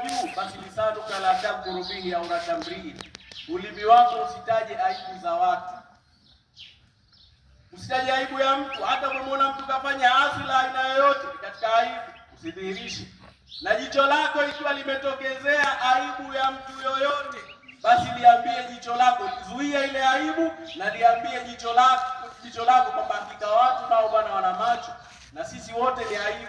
juu, basi lisanuka la tadhkuru bihi aurata mriin, ulimi wako usitaje aibu za watu, usitaje aibu ya mtu. Hata umemwona mtu kafanya asi la aina yoyote, katika aibu usidhihirishe. Na jicho lako ikiwa limetokezea aibu ya mtu yoyote, basi liambie jicho lako, zuia ile aibu, na liambie jicho lako kwamba hakika watu nao bwana wana macho na sisi wote ni aibu.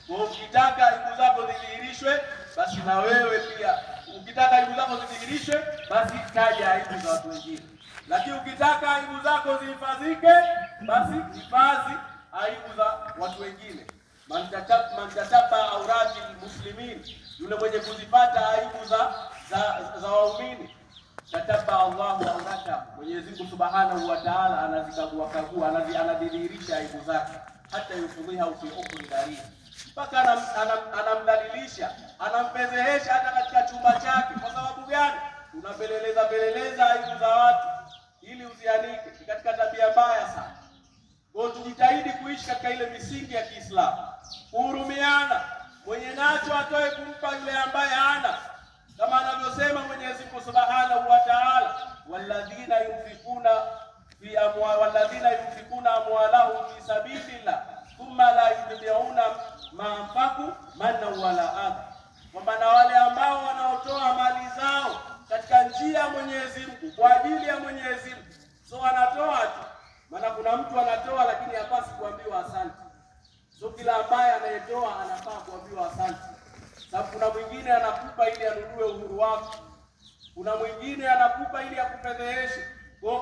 Kwa hiyo ukitaka aibu zako zidhihirishwe, basi na wewe pia ukitaka aibu zako zidhihirishwe, basi taja aibu za watu wengine. Lakini ukitaka aibu zako zihifadhike, basi hifadhi aibu za watu wengine. Man tataba aurati muslimin, yule mwenye kuzipata aibu za waumini, tataba Allahu aurata, Mwenyezi Mungu Subhanahu wa Ta'ala anazikagua kagua, anadhihirisha aibu zake, hata yufudhiha fi ukri dari, mpaka anamdhalilisha, anampezehesha hata katika chumba chake. Kwa sababu gani? Unapeleleza peleleza aibu za watu ili uzianike. Ni katika tabia mbaya sana. Kwa tujitahidi kuishi katika ile misingi ya Kiislamu, kuhurumiana, mwenye nacho atoe kumpa yule ambaye hana, kama anavyosema Mwenyezi Mungu Subhanahu wa Ta'ala, walladhina yunfikuna amwalahum fi sabilillah thumma la yutbi'una ma anfaqu manna wala adha, kwamba na wale ambao wanaotoa mali zao katika njia ya Mwenyezi Mungu kwa ajili ya Mwenyezi Mungu, so anatoa tu. Maana kuna mtu anatoa lakini hapasi kuambiwa asante. So kila ambaye anayetoa anafaa kuambiwa asante, sababu kuna mwingine anakupa ili anunue uhuru wako, kuna mwingine anakupa ili akufedheheshe. Kwa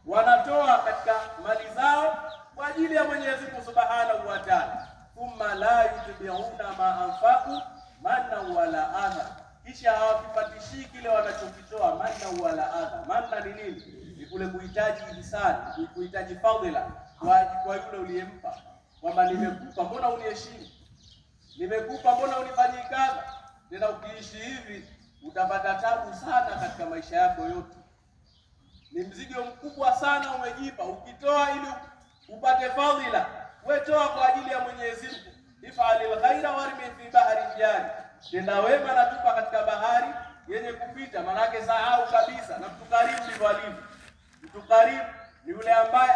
wanatoa katika mali zao kwa ajili ya Mwenyezi Mungu Subhanahu wa Ta'ala, thumma la yutbi'una ma anfaqu manna wala adha, kisha hawakipatishii kile wanachokitoa manna wala adha. Manna ni nini? Ni kule kuhitaji ihsani, kuhitaji fadhila kwa yule uliyempa, kwamba nimekupa, mbona uniheshimu? Nimekupa, mbona unifanyii kadha? Tena ukiishi hivi utapata tabu sana katika maisha yako yote. Ni mzigo mkubwa sana umejipa. Ukitoa ili upate fadhila, we toa kwa ajili ya Mwenyezi Mungu. Ifalil khaira warmi fi bahri jari, tenda wema na tupa katika bahari yenye kupita. Manake sahau kabisa. Na mtu karimu ndivyo alivyo. Mtu karimu ni yule ambaye